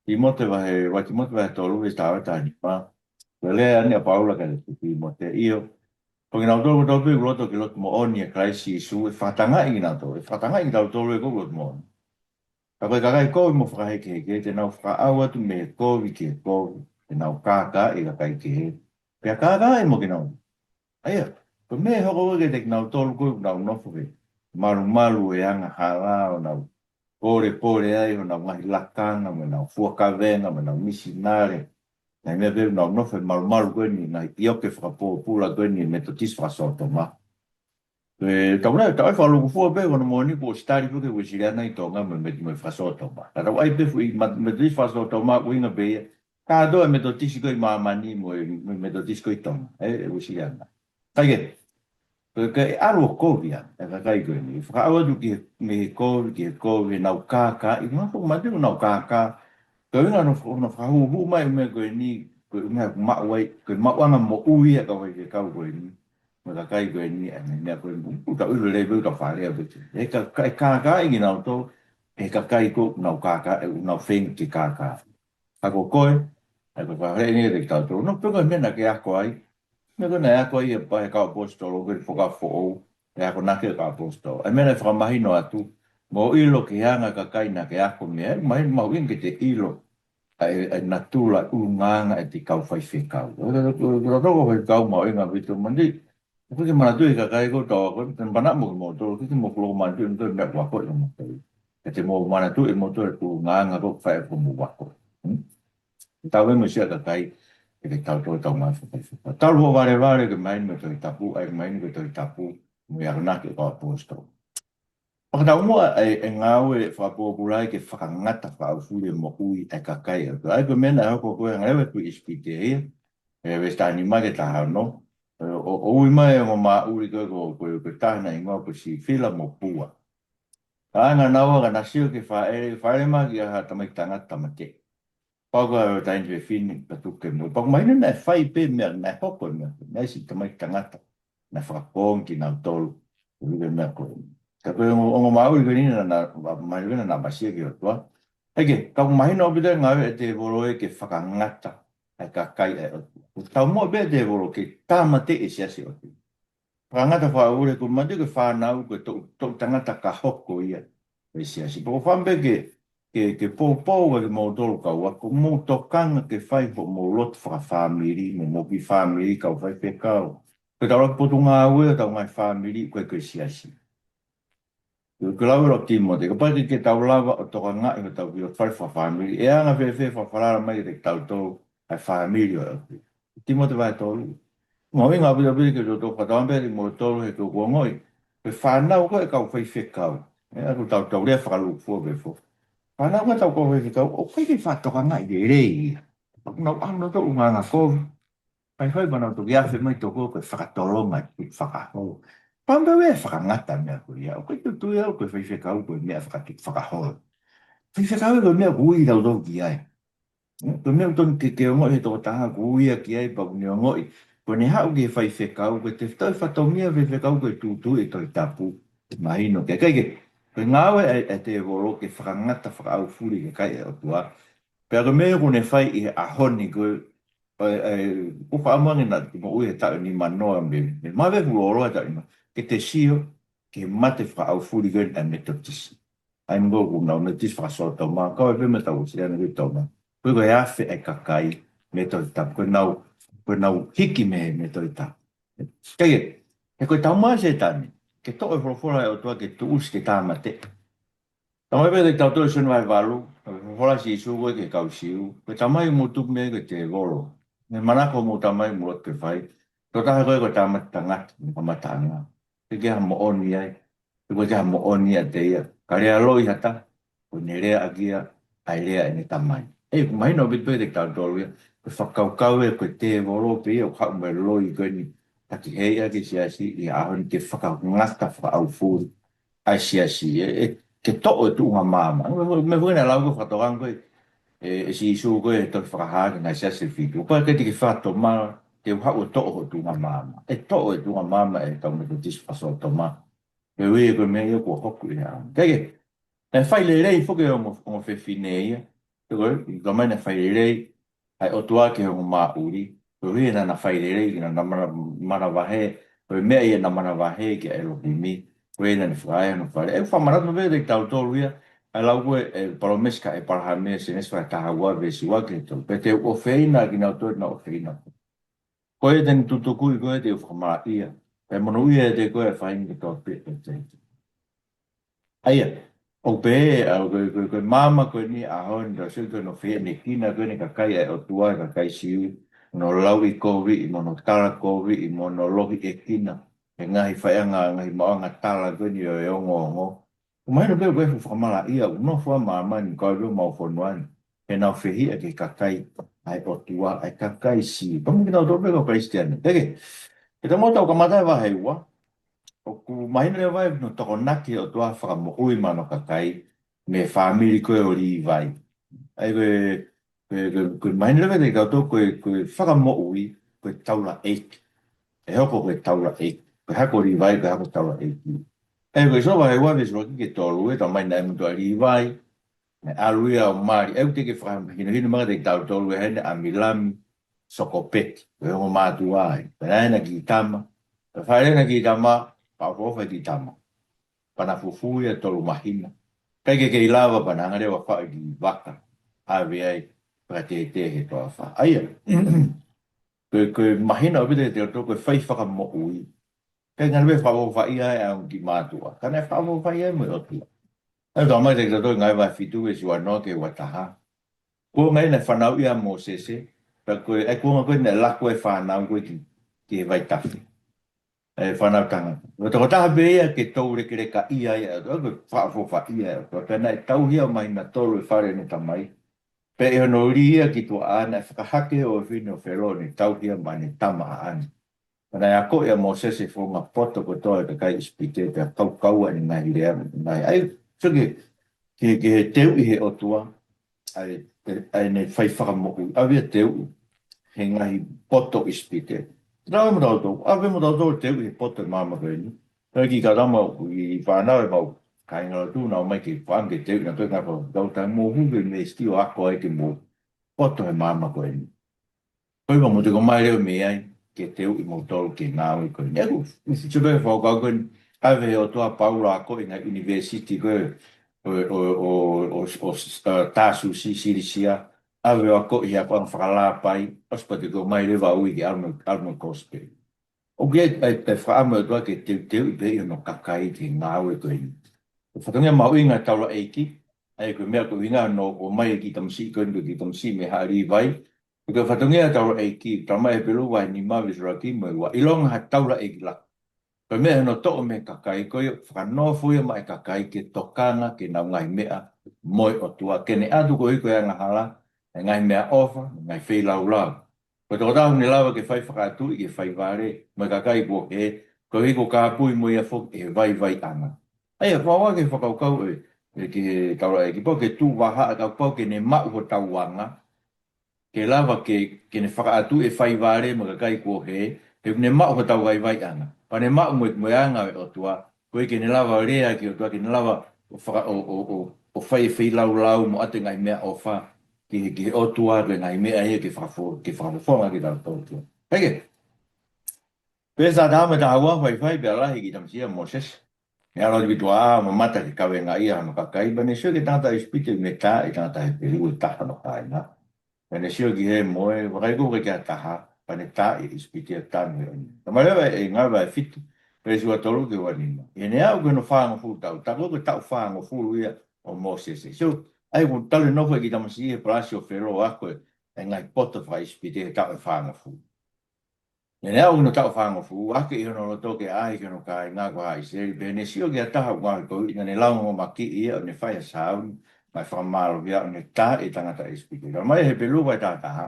Tīmote vahe, ua Tīmote vahe tolu veesi taha ua taha nima. Ko e lea eni ʻa Paula kia Tīmote, ʻio, ko kinautolu kotoa pē ʻoku loto ki he lotu moʻoni ʻia Kalaisi Sīsū, ʻe fakatangaʻi kinautolu, ʻe fakatangaʻi kitautolu ʻe he lotu moʻoni. Ka ko e kakai kovi mo fakahekeheke, te nau fakaʻau atu mei he kovi ki he kovi, te nau kākaaʻi e kakai kehe, pea kākaaʻi mo kinautolu. ʻA ia, ko e meʻa ʻe hoko ko ē kiate kinautolu ko ē ʻoku nau nofo he malumalu ʻo e angahala, ʻo nau polepole ai honau ngaahi lakanga, mo ʻenau fua kavenga, mo ʻenau misinale. Ngaahi meʻa pē ʻoku nau nofo he malumalu ko eni, ngaahi ʻioke fakapōpula ko eni, Metotisi fakasōtoma. Ko e tau lea, tau ʻai fakalūkufua pē, ko hono moʻoni kuo ʻosi tali pē ki he Uēsiliana ʻi Tonga mo e Met-, mo e fakasōtoma. Ka tau ʻai pē fuʻu Metotisi fakasōtoma, ʻuhinga pē ia. Kātoa e Metotisi ko ē ʻi māmani mo e, mo e Metotisi ko ē ʻi Tonga, ē, e Uēsiliana. Kae kehe, ko e, ko e ʻalu ʻo kovi ange e kakai ko eni. Fakaʻau atu ki he, mei he kovi, ki he kovi, ʻenau kākaaʻi, ngā ko mate ʻenau kākā. Ko e ʻuhinga hono, hono fakahūhū mai e meʻa ko eni, ko e ʻuhinga ʻoku maʻu ai, ko e maʻuʻanga moʻui ʻa e kau faifekau ko eni. Mo e kakai ko eni, ʻa e meʻa ko eni, ʻoku tau ʻilo lelei pē ʻoku tau fakalea pē. ʻE ka, ka, ʻe kākaaʻi kinautolu ʻe he kakai ko ē ʻoku nau kākā, ʻoku nau feinga ke kākā. Ka ko koe, ʻa ia ko e fakalea eni kiate kitautolu. Nofo pē koe he meʻa naʻa ke ako ai. Meʻa ko ē naʻe ako ai ʻe he kau ʻaposetolo, ko e Fuakava Foʻou, ʻe akonaki ʻe he kau ʻaposetolo. ʻA e meʻa naʻe fakamahino atu, mo ʻilo ki he anga e kakai naʻa ke ako mei ai, mahino mahuʻinga ke te ʻilo ʻa e, ʻa e natula ʻulungaanga ʻetau kau faifekau. Ko e, ko e, ko e, ko e kau faifekau mahuʻinga ʻaupito, manatuʻi, ʻoku ke manatuʻi e kakai ko ē ʻoku tau ako, te u pehē mo kimoutolu, ʻoku ke mou loko manatuʻi ʻe moutolu e meʻa ʻoku akoʻi ʻe moutolu. Ka te mou manatuʻi ʻe moutolu e ʻulungaanga ko ē ʻoku fai ʻe moutolu ako. Hmm? Tau ē mo e siʻa kakai, ʻe ke tau toe tau mai fakafaifekau. Talu hoʻo valevale ke mahino e Tohi Tapu, ʻa ia mahino ko e Tohi Tapu, mo e akonaki ʻa e kau ʻaposetolo. Fakataumuʻa e, e ngāue fakapōpula ia ke fakangata fakaʻaufuli e moʻui ʻa e kakai ʻa e ʻOtua. ʻA ia ko e meʻa naʻe hoko ko ē hangē leva ko ʻIsipite ia, ē, veesi taha nima ki he taha ono. Ē, ʻo, ʻo ui mai e ongo māʻuli ko ē, ko, ko, ko e taha naʻe hingoa ko Sifila mo Pua. Ka ʻalu ʻa naua ka na sio ki he fāʻele, fāʻele mai ki ha tamaiki tangata tāmateʻi. Pau ko ha taʻahine fefine, pea tuku ke moʻui. Pea ʻoku mahino naʻe fai pē meʻa, naʻe hoko e meʻa, naʻe ʻi ai e siʻi tamaiki tangata naʻe fakapoongi kinautolu, ʻo ʻi ai e meʻa ko ē. Ka ko e ongo, ongo māʻuli ko eni naʻa, naʻa, mahino naʻa na ʻapasia ki he ʻOtua. Kae kehe, ka ʻoku mahino ʻaupito e ngāue ʻa e tēvolo ia ke fakangata ʻa e kakai ʻa e ʻOtua. ʻOku taumuʻa pē e tēvolo ke tāmateʻi e siasi ʻo e ʻOtua. Fakangata fakaʻaufuli, ko e manatuʻi ko e fānau, ko e toʻu, toʻu tangata ka hoko ia ʻo e siasi. Pea ko e fakaʻamu pē ke, ke, ke poupou ʻa kimoutolu kau ako, mou tokanga ke fai hoʻomou lotu fakafāmili, mo homou kiʻi fāmili kau faifekau. Ko ʻetau laka ki he potungāue ʻo ʻetau ngaahi fāmili, ʻoku ʻikai ko e siasi. Ko e lau ʻa Tīmote, kapau ʻe ʻikai ke tau lava ʻo tokangaʻi hotau kiʻi lotu fale fakafāmili, ʻe anga fēfē e fakafalala mai kiate kitautolu ʻa e fāmili ʻo e ʻOtua. Tīmote vahe tolu. Mahuʻinga ʻaupito ke tau fakatauange pē kimoutolu he ʻoku ou ongoʻi, ko e fānau ko ē ʻa e kau faifekau. Ē, ʻoku tau, tau lea fakalūkufua pē foki. Fānau ko ē ʻa e kau faifekau, ʻoku ʻikai ke fakatokangaʻi lelei ia. ʻOku nau ʻalu nautolu ʻulungaanga kovi. Faifai pea nau toki afe mai toko ko e fakatolonga e tukufakaholo. Pea ʻoku ʻikai ke fakangata e meʻa ko ia. ʻOku ʻikai ke u tui au ko e faifekau ko e meʻa fakatu-, fakaholo. Faifekau ko e meʻa ʻoku ui kitautolu ki ai. Ko e meʻa ʻoku totonu ke, ke ongoʻi he tokotaha ʻoku ui ia ki ai pea ʻoku ne ongoʻi. Ko ʻene haʻu ki he faifekau, ko e tefitoʻi fatongia e faifekau ko e tūtuuʻi e Tohi Tapu. Mahino ke, kae kehe, ko e ngāue ʻa e, ʻa e tēvolo ke fakangata fakaʻaufuli e kakai ʻa e ʻOtua. Pea ko e meʻa ʻoku ne fai ʻi he ʻaho ni ko e, ʻa e, ʻa e, ʻoku ou fakaʻamu ange naʻa te moʻui he taʻu nimanoa mei, mei, mei he fuʻu lōloa he taʻu nima. Ke te sio ki he mate fakaʻaufuli ko ē ʻa e Metotisi. ʻA ia ko ē ʻoku nau Metotisi fakasōtoma, kau ai pē mo ʻetau Uēsiliana ko ē ʻi Tonga. Ko e, ko e afe e kakai mei he Tohi Tapu, ko ʻenau, ko ʻenau hiki mei he, mei he Tohi Tapu. Kae kehe, he ko e taumuʻa ʻa Sētane ke toʻo e folofola ʻa e ʻOtua ke tuʻusi ke tāmateʻi. Talamai pē kiate kitautolu ʻe Sione vahe valu, folofola ʻa Sīsū ko ē ki he kau Siu, ko e tamai ʻoku mou tuku mei ai ko e tēvolo. Ne manako mo tamai mo lotu ke fai. Tokotaha ko ē ko e tama tangata, mo kamataʻanga. Ke ke ha moʻoni ai. Ke ke ha moʻoni ʻiate ia. Ka lea loi ha taha, ko ʻene lea ʻaki ia, ʻa e lea ʻene tamai. ʻE, ʻoku mahino ʻaupito pē kiate kitautolu ia. Ko e fakakaukau ē, ko e tēvolo pē ia, ʻoku haʻu mo e loi ko eni. Taki hei ʻa e siasi, ʻi he ʻaho ni ke fakangata, fakaʻaufuli ʻa e siasi, ʻe, ʻe, ke toʻo e tuʻunga maama. Meʻa, meʻa foki naʻe lau ko e fakatokanga ko ē, ʻe, ʻe Sīsū ko ē he tohi Fakahā ki he ngaahi siasi ʻe fitu. Ko e ke tiki fakatomala, te u haʻu ʻo toʻo ho tuʻunga maama. ʻE toʻo e tuʻunga maama ʻe he kau Metotisi Fakasōtoma. Koeʻuhi ko e meʻa ia kuo hoko ʻi he ʻaho ni. Kae kehe, naʻe fai lelei foki ʻe he ongo, ongo fefine ia. Ko e, ko e meʻa naʻe fai lelei, ʻa e ʻOtua ki he ongo māʻuli. Koeʻuhi naʻa na fai lelei, naʻa na mana, manavahē, ko e meʻa ia naʻa na manavahē kia ʻElohimi, ko ia naʻa ne fakaʻai hono fale. ʻE fakamanatu pē kiate kitautolu ia, ʻa e lau ko ē, ʻe palōmesi kia ʻĒpalahame, Sēnesi vahe taha ua veesi ua ki he tolu. Pea te u ʻofeina kinautolu naʻa na ʻofeina koe. Ko ia te ne tutukuʻi koe te u fakamalaʻia. Pea monūʻia ʻiate koe ʻa e faʻahinga kotoa pē ʻo e taʻitaʻi. ʻA ia, ʻoku pehē, ʻa, ko e, ko e, ko e maama ko eni ʻaho ni, tau sio ki hono fehiʻanekina ko eni e kakai ʻa e ʻOtua, e kakai Siu, hono lauʻikoviʻi, mo hono talakoviʻi, mo hono lohiʻekina he ngaahi faiʻanga, ngaahi maʻuʻanga tala ko eni ʻo e ongoongo. ʻOku mahino pē ko e fuʻu fakamalaʻia, ʻoku nofo ʻa māmani, kau ʻi homau fonua ni, heʻenau fehiʻa ki he kakai ʻa e ʻOtua, ʻa e kakai Siu. Pea mo kinautolu pē kau Kalisitiane. Kae kehe, ke tau mou tau kamata he vahe ua, ʻoku mahino leva ʻa hono tokonaki ʻe he ʻOtua fakamoʻui maʻana ʻa e kakai mei he fāmili ko ē ʻo Līvai. ʻA ia ko e, ko e, ko e, ko e mahino leva kiate kitautolu ko e, ko e fakamoʻui, ko e taulaʻeiki. ʻE hoko ko e taulaʻeiki. Ko e hako ʻo Līvai, ko e hako taulaʻeiki. ʻA ia ko ʻEkisoto vahe ua veesi ʻuluaki ki he tolu, ʻe talamai naʻe mutu ʻa Līvai, naʻe ʻalu ia ʻo mali. ʻOku teʻeki ke fakahinohino mai kiate kitautolu ʻe heni ʻa ʻAmilami, Sokopeki, ko e ongo mātuʻa ia. Pea naʻe ʻi ai ʻena kiʻi tama. Pea fāʻeleʻi ʻena kiʻi tama, pea ʻofaʻofa e kiʻi tama. Pea na fufū ia tolu māhina. ʻIkai ke kei lava pea na hanga leva ʻo faʻu e kiʻi vaka. ʻAve ai, fakatētē he toafa. ʻA ia, ko e, ko e mahino ʻaupito kiate kitautolu ko e fai fakamoʻui. ʻIkai ngata pē fakaʻofoʻofaʻia ʻa e ongo kiʻi mātuʻa. Ka naʻe fakaʻofoʻofaʻia mo e ʻOtua. ʻA ia talamai kiate kitautolu ʻi he Ngāue vahe fitu veesi uanoa ki he uataha. Kuonga ia naʻe fanauʻi ai ʻa Mōsese, pea ko e, ʻa e kuonga ko ē naʻe laku ai e fānau ko ē ki, ki he vaitafe. ʻA e fānau tangata. Ko e tokotaha pē ia ke toulekelekaʻia ai ʻa e ʻOtua, ko e fakaʻofoʻofaʻia ʻa e ʻOtua. Pea naʻe tauhi ia ʻo māhina tolu ʻi he fale ʻene tamai. Pea ʻi hono lī ia ki tuʻa naʻe fakahake ʻa e ʻofefine ʻo Felo ʻo ne tauhi ia maʻa ʻene tama ʻaʻana. Pea naʻe akoʻi ʻa Mōsese e founga poto kotoa ʻo e kakai ʻIsipite, pea kaukaua ʻene ngaahi lea, ngaahi ai. So ke, ke, ke he teuʻi he ʻOtua, ʻa e, ʻa ʻene fai fakamoʻui, ʻave ia ʻo teuʻi he ngaahi poto ʻIsipite. Tau mo tautolu, ʻave mo tautolu ʻo teuʻi he poto ʻo e maama ko eni. Pea kiʻi kau tama ʻoku ʻi fānau ʻemau kāingalotu, nau ō mai ke fakaʻamu ke teuʻi, naʻa toe ngata pē ʻo tau tai mo hu ke me stio ako ai ke mo poto he maama ko eni. Ko ia mou toe ō mai leva mei ai, ke teuʻi moutolu ki he ngāue ko eni. ʻOku, ʻoku sio pē fakakaukau ko eni, ʻave he ʻOtua ʻa Paula ʻo akoʻi he ngaahi ʻunivēsiti ko ē, ʻo, ʻo, ʻa, Tāsusi, Silisia, ʻave ʻo akoʻi he akoʻanga fakalāpai, ʻosi pea toe ō mai leva ʻo ui ke ʻalu mo, ʻalu mo e kosipeli. ʻOku ʻi ai, ʻa e, ʻa e fakaʻamu ʻa e ʻOtua ke teu, teuʻi pē ʻi hono kakai ki he ngāue ko eni. Ko e fatongia mahuʻinga ʻo e taulaʻeiki, ʻa ia ko e meʻa ko e ʻuhinga hono ō mai e kiʻi tamasiʻi ko eni, ko e kiʻi tamasiʻi mei Haʻa Līvai. Ko e fatongia ʻo e taulaʻeiki, talamai ʻe Hepelū vahe nima veesi ʻuluaki mo e ua, ʻilonga ha taulaʻeiki lahi. Ko e meʻa hono toʻo mei he kakai, ko ia ʻoku fakanofo ia maʻa e kakai ke tokanga ki heʻenau ngaahi meʻa mo e ʻOtua, ke ne ʻatu koeʻuhi ko e angahala, e ngaahi meʻaʻofa, ngaahi feilaulau. Ko e tokotaha ʻoku ne lava ke fai fakaʻatuʻi, ke fai vale, mo e kakai kuo hē, koeʻuhi kuo kāpui mo ia foki ʻe he vaivaiʻanga. ʻA ia, fakaʻofoʻofa ke fakakaukau ē, ē ki he taulaʻeiki, pau ke tuʻu vahaʻa, kapau ke ne maʻu hotau anga, ke lava ke, ke ne fakaʻatuʻi e fai vale mo e kakai kuo hē, he ʻoku ne maʻu hotau vaivaiʻanga. Pea ne maʻu mo e, mo e anga ʻo e ʻOtua, koeʻuhi ke ne lava lea ki he ʻOtua, ke ne lava ʻo faka-, ʻo, ʻo, ʻo, ʻo fai e feilaulau mo ʻatu e ngaahi meʻaʻofa ki he, ki he ʻOtua, ko e ngaahi meʻa ia ke fakafo-, ke fakafofonga kitautolu ki ai. Kae kehe. Pea sa tama taha ua faifai pea lahi e kiʻi tamasiʻi ʻa Mōsese. Ne ʻalu atu ki tuʻa ʻo mamata ki he kavenga ʻa hono kakai, pea ne sio ki he tangata ʻIsipite ʻoku ne taaʻi e tangata Hepelū ʻe taha hono kāinga. Pea ne sio ki hē mo ē, vakai kuo ʻikai ke ʻi ai ha taha, pea ne taaʻi e ʻIsipite ʻo tanu he ʻoni. Talamai leva ʻe Ngāue vahe fitu, veesi ua tolu ki he ua nima. ʻI heʻene aʻu ki hono fāngofulu taʻu, tā ko ē ko e taʻu fāngofulu ia ʻo Mōsese. So, ʻa ia kuo talu e nofo e kiʻi tamasiʻi he palasi ʻo Felo ʻo ako e e ngaahi poto fakaʻIsipite he taʻu ʻe fāngofulu. Naʻe aʻu ki he taʻu ʻe fāngofulu, ʻoku ʻi hono loto ke ʻaʻahi ki hono kāinga ko Haʻa ʻIsileli, pea ne sio ki ha taha ʻoku ngaohi koviʻi, naʻa ne laungomakiʻi ia, ʻo ne fai ha sāuni, mo e fakamālohia, ʻo ne tā e tangata ʻIsipite. Talamai ʻe Hepelū vahe taha taha,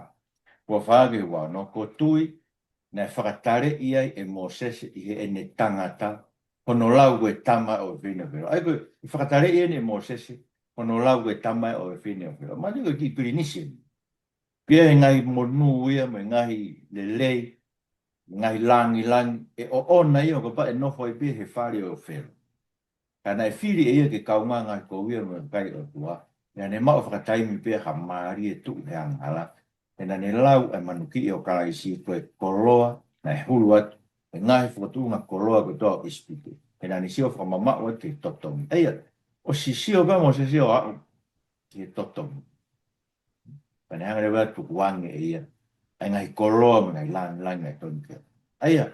ua fā ki he ua ono, ko e tui naʻe fakataleʻi ai ʻe Mōsese ʻi heʻene tangata, hono lau ko e tama ʻo e fefine ʻo Felo. ʻA ia ko e fakataleʻi ʻeni ʻe Mōsese, hono lau ko e tama ʻo e fefine ʻo Felo. Mahino ko e kiʻi pilinisi eni. Pea ʻi he ngaahi monū ia, mo e ngaahi lelei, ngaahi langilangi, ʻe ʻoʻona ia ʻo kapau ʻe nofo ai pē he fale ʻo Felo. Ka naʻe fili ʻe ia ke kaungā ngaahi kovi ia mo e kakai ʻo e ʻOtua, pea ne maʻu fakataimi pē ha mālie tuʻu he angahala, he naʻa ne lau e manukiʻi ʻo Kalaisi ko e koloa naʻe hulu atu he ngaahi fokotuʻunga koloa kotoa ʻo ʻIsipite. He naʻa ne sio fakamamaʻu atu ki he totongi. ʻA ia, ʻosi sio pē ʻa Mōsese ʻo aʻu ki he totongi. Pea ne hanga leva ʻo tukuange ʻe ia ʻa e ngaahi koloa mo e ngaahi langilangi naʻe tonu ki ai. ʻA ia,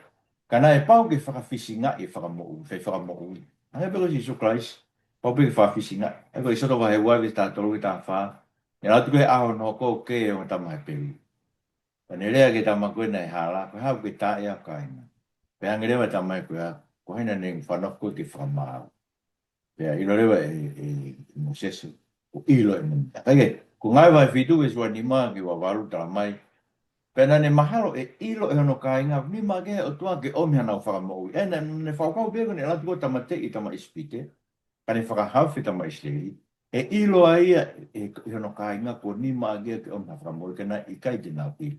ka naʻe pau ke fakafisingaʻi e Fakamoʻui, fai fakamoʻui. Hangē pē ko Sīsū Kalaisi, pau pē ke fakafisingaʻi. ʻA ia ko ʻEkisoto vahe ua veesi taha tolu ki he taha fā, naʻe ʻalu atu ki he ʻaho hono hoko ʻo kē e ongo tama Hepelū. Pea ne lea ki he tama ko ē naʻe hala, ko e hā ʻoku ke tā ai ʻa ho kāinga? Pea hangē leva e tama ko ia, ko hai naʻa ne fanongo koe ke fakamaau? Pea ʻilo leva ʻe, ʻe, ʻe Mōsese, ʻoku ʻilo ʻe Mōsese. Kae kehe, ko Ngāue vahe fitu veesi ua nima ki he ua valu talamai. Pea naʻa ne mahalo ʻe ʻilo ʻe hono kāinga, nima ʻaki ʻe he ʻOtua ke ʻomi hanau fakamoʻui. ʻE, naʻa ne fakakaukau pē ko ʻene ʻalu atu ko ē ʻo tāmateʻi e tama ʻIsipite, ka ne fakahaofi e tama ʻIsileli. ʻE ʻilo ai ia ʻe, ʻe hono kāinga ko e nima ʻaki ia ke ʻomi ha fakamoʻui, ka naʻe ʻikai te nau ʻilo.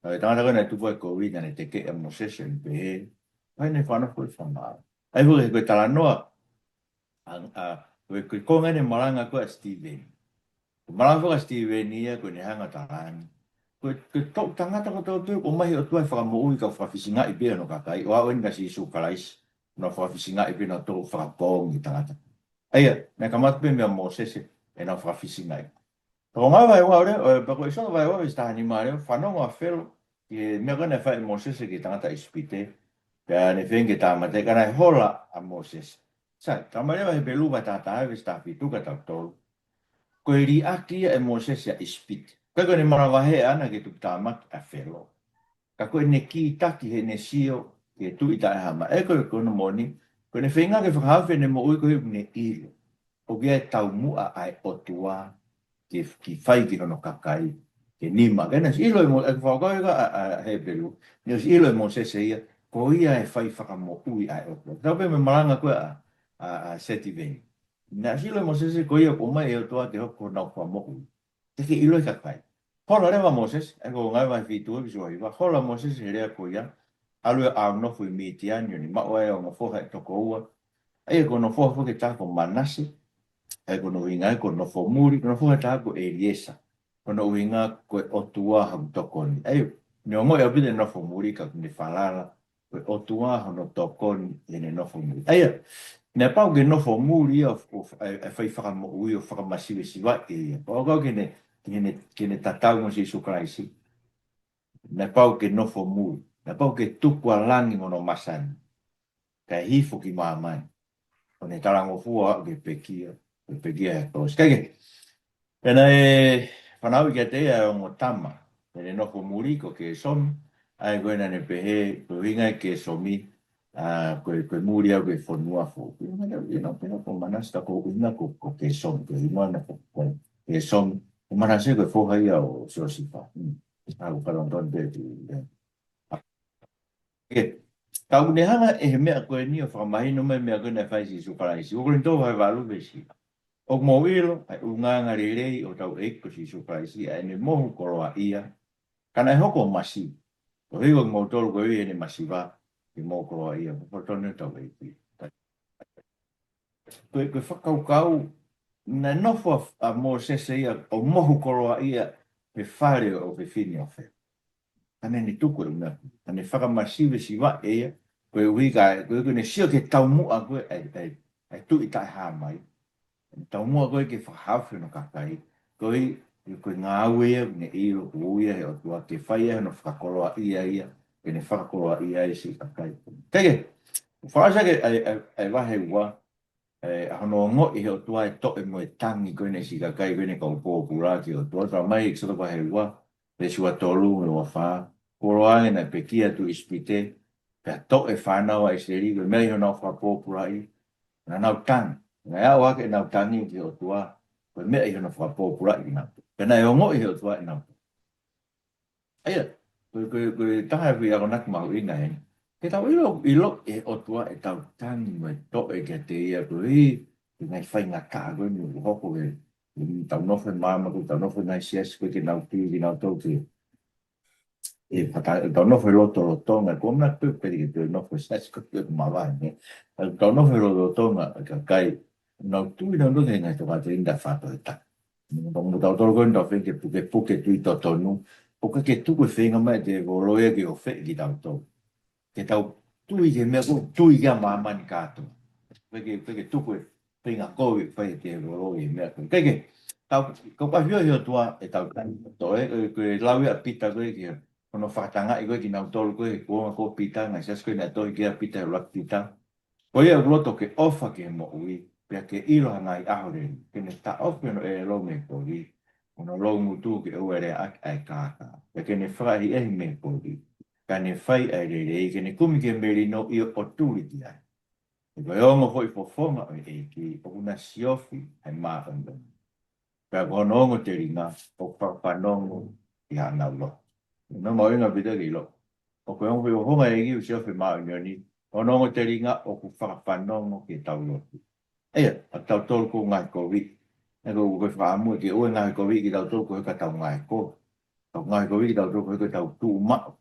Ka ko e tangata ko ē naʻe tupu ai e kovi, naʻa ne tekeʻi ʻa Mōsese ʻo ne pehē, ko hai naʻe fanongo koe ke fakamaau? ʻA ia ko e, ko e talanoa, ʻa, ʻa, ko e, ko e konga ʻeni e malanga ko ē ʻa Sitīveni. Ko e malanga ko ē ʻa Sitīveni ia ko ʻene hanga ʻo talaange, ko e, ko e toʻutangata kotoa pē ʻoku ʻomai ʻe he ʻOtua e fakamoʻui ka fakafisingaʻi pē hono kakai, ʻo aʻu eni kia Sīsū Kalaisi, naʻe fakafisingaʻi pē naʻe toʻo fakapoongi e tangata. ʻA ia, naʻe kamata pē meia Mōsese ʻenau fakafisingaʻi. Ko Ngāue vahe ua leva, ʻo, pea ko ʻEkisoto vahe ua veesi taha nima leva, fanongo ʻa Felo ki he meʻa ko ē naʻe fai ʻe Mōsese ki he tangata ʻIsipite, pea ne feinga ke tāmateʻi, ka naʻe hola ʻa Mōsese. Sai, talamai leva ʻe Hepelū vahe taha taha veesi taha fitu kia tautolu, ko e liʻaki ia ʻe Mōsese ʻa ʻIsipite. Ka ko ʻene manavahē ʻaʻana ke tuputāmaki ʻa Felo. Ka ko ʻene kītaki heʻene sio ki he tuʻi taʻehāmai. ʻE ko e, ko hono moʻoni, ko ʻene feinga ke fakahaofi ʻene moʻui koeʻuhi ʻoku ne ʻilo ʻoku ʻi ai e taumuʻa ʻa e ʻOtua ke, ke fai ki hono kakai, ke nima. Ka naʻe ʻosi ʻilo ʻe Mō-, ʻa e fakakaukau ia ʻa, ʻa, ʻa Hepelū, naʻe ʻosi ʻilo ʻe Mōsese ia, ko ia e fai fakamoʻui ʻa e ʻOtua. Tatau pē mo e malanga ko ē ʻa, ʻa, ʻa Sitīveni. Naʻe ʻosi ʻilo ʻe Mōsese ko ia ʻoku ʻomai ʻe he ʻOtua ke hoko ko honau fakamoʻui. Teʻeki ke ʻilo ʻe he kakai. Hola leva ʻa Mōsese, ʻa ia ko Ngāue vahe fitu veesi ua hiva, hola ʻa Mōsese he lea ko ia, ʻalu ʻo ʻaunofo ʻi Mitiani, ʻo ne maʻu ai e ongo foha ʻe toko ua. ʻA ia ko hono foha foki ʻe taha ko Manase, ʻa ia ko hono ʻuhinga ia ko e nofo muli, ko hono foha ʻe taha ko ʻEliesa. Ko hono ʻuhinga ko e ʻOtua hoku tokoni. ʻA ia, ne ongoʻi ʻaupito e nofo muli ka ne falala ko e ʻOtua hono tokoni ʻi heʻene nofo muli. ʻA ia, naʻe pau ke nofo muli ia ʻo, ʻo, ʻa e, ʻa e fai fakamoʻui ʻo fakamasivesivaʻi ia. Pau ke ne, ke ne, ke ne tatau mo Sīsū Kalaisi. Naʻe pau ke nofo muli. Naʻe pau ke tuku ʻa langi mo hono masani, kae hifo ki māmani, ʻo ne talangofua ʻo aʻu ki he pekia, ki he pekia he kolosi. Kae kehe, pea naʻe fanauʻi kiate ia e ongo tama ʻi heʻene nofo muli ko Kēsomi, ʻa ia ko ē naʻa ne pehē, ko e ʻuhinga ʻo Kēsomi, ʻa, ko e, ko e muli au ki he fonua foʻou. Ko e ʻuhinga ia, ʻi heʻenau pehē ko Manase ka ko e ʻuhinga ko, ko Kēsomi, ko e ʻuhinga ko, ko Kēsomi. Ko Manase ko e foha ia ʻo Siosifa. Hmm. ʻA, ko Kalonton Peti, ia. ʻOku ne hanga ʻe he meʻa ko eni ʻo fakamahino mai e meʻa ko ē naʻe fai ʻe Sīsū Kalaisi. ʻUluaki Kolinitō vahe valu veesi hiva. ʻOku mou ʻilo ʻa e ʻulungaanga lelei ʻo hotau ʻEiki ko Sīsū Kalaisi, ʻa ʻene mohu koloaʻia, ka naʻe hoko ʻo masiva. Koeʻuhi ko kimoutolu koeʻuhi ko ʻene masiva, ke mou koloaʻia, ko e fokotuʻu ʻo hotau ʻEiki. Ko e, ko e fakakaukau, naʻe nofo ʻa, ʻa Mōsese ia ʻo mohu koloaʻia he fale ʻo e fefine ʻo Felo. Ka naʻa ne tuku e ʻuhinga, ka ne fakamasivesivaʻi ia, koeʻuhi ka, koeʻuhi ko ʻene sio ki he taumuʻa ko ē ʻa e, ʻa e, ʻa e tuʻi taʻehāmai. Taumuʻa ko ē ke fakahaofi hono kakai, koeʻuhi ko e ngāue ia, ne ʻilo ʻoku ui ia ʻe he ʻOtua ke fai ai hono fakakoloaʻia ia, ke ne fakakoloaʻia ai e siʻi kakai. Kae kehe, fakaʻosi ʻaki ʻa e, ʻa e, ʻa e vahe ua, ʻa hono ongoʻi he ʻOtua e toʻe mo e tangi ko eni ʻa e siʻi kakai ko eni kau pōpula ki he ʻOtua. Talamai ʻi ʻEkisoto vahe ua, veesi ua tolu mo e ua fā: Kuo ʻiloa ange naʻe pekia tuʻi ʻIsipite, pea toʻe fānau ʻa ʻIsileli, ko e meʻa ʻi honau fakapōpulaʻi naʻa nau tangi. Naʻe aʻu hake ʻenau tangi ki he ʻOtua, ko e meʻa ʻi hono fakapōpulaʻi kinautolu. Pea naʻe ongoʻi he ʻOtua ʻenau tangi. ʻA ia, ko e, ko e, ko e taha e foʻi akonaki mahuʻinga eni. Ke tau ʻilo, ʻilo ʻe he ʻOtua ʻetau tangi mo e toʻe kiate ia, koeʻuhi ko e ngaahi faingataʻa ko eni ʻoku hoko he, he tau nofo he māmani, ko e tau nofo he ngaahi siasi ko ē ke nau tui kinautolu ke, ʻe, fata-, tau nofo he lotolotonga, ko mna pe peri ke te nofo he siasi ko ē ke mavahe, ne? Tau nofo he lotolotonga, kakai, nau tui nautolu ki he ngaahi tokāteline taʻefakatoetake. Mo tautolu ko eni tau feinga ke pukepuke tui totonu, ʻoku ʻikai ke tuku e feinga mai ʻa e tēvolo ia ke ofeʻi kitautolu. Ke tau tui ki he meʻa ko ē ʻoku tui ki ai ʻa māmani kātoa. ʻIkai ke, ʻikai ke tuku e feinga kovi ʻoku fai ʻe he tēvolo ʻi he meʻa ko ē. ʻIkai ke, tau, kau ʻafio he ʻOtua ʻetau tangi mo e toʻe, ʻe, ko e lau ia ʻa Pita ko ē ki he, hono fakatangaʻi ko ē kinautolu ko ē he kuonga ko ē ʻo Pita, ngaahi siasi ko ē naʻe tohi ki ai ʻa Pita, he ʻuluaki Pita. Ko ia ʻoku loto ke ʻofa ki he moʻui, pea ke ʻilo ha ngaahi ʻaho lelei, ke ne taʻofi hono ʻelelo mei he kovi, mo hono loungutu ke ʻoua ʻe leaʻaki ʻa e kākā, pea ke ne fakaʻehiʻehi mei he kovi, kae ne fai ʻa e lelei, ke ne kumi ki he melino ʻio ʻo tuli ki ai. He ko e ongo foʻi fofonga ʻo e ʻEiki, ʻoku na siofi ʻa e māʻoniʻoni. Pea ko hono ongo telinga ʻoku fakafanongo ki haʻanau lotu. Naʻe mahuʻinga ʻa Pita ke ʻilo. ʻOku ongo foʻi fofonga ʻEiki ʻoku siofi māʻoniʻoni, hono ongo telinga ʻoku fakafanongo ki heʻetau lotu. ʻA ia, ʻa tautolu ko e ngaahi kovi. Naʻe ko e fakaʻamu ke ʻoua ʻe ngaahi kovi kitautolu koeʻuhi ko ʻetau ngaahi kovi. Tau ngaahi kovi kitautolu koeʻuhi ko ʻetau tuʻu maʻu.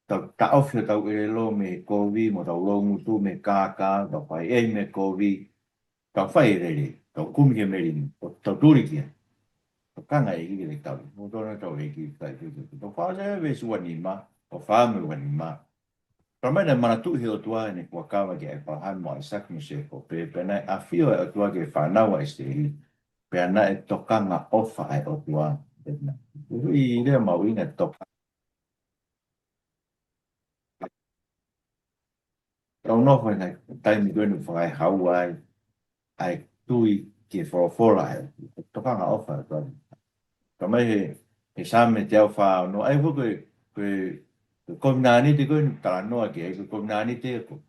Tau taʻofi hotau ʻelelo mei he kovi, mo ʻetau loungutu mei he kākā, tau fakaʻehiʻehi mei he kovi, tau fai e lelei, tau kumi ki he melino, ʻo tau tuli ki ai. Tau tokanga ki he ʻEiki ke tau, mo tau na tau ʻEiki ke tau, tau fai e veesi ua nima, ʻo fā mo e ua nima. Talamai naʻe manatuʻi he ʻOtua ʻene fuakava kia ʻĒpalahame mo ʻAisake mo Sēkope, pea naʻe ʻafio ʻa e ʻOtua ki he fānau ʻa ʻIsileli, pea naʻe tokanga ʻofa ʻa e ʻOtua. ʻI he lea mahuʻinga e tokanga. Tau nofo he ngaahi taimi ko eni ʻoku fakaehaua ai ʻa e tui ki he folofola ʻa e ʻOtua, tokanga ʻofa ʻa e ʻOtua. Talamai he, he Saame teau fā ono, ʻa ia ko e, ko e, ko e kovinānite ko eni ʻoku talanoa ki ai, ko e kovinānite ko,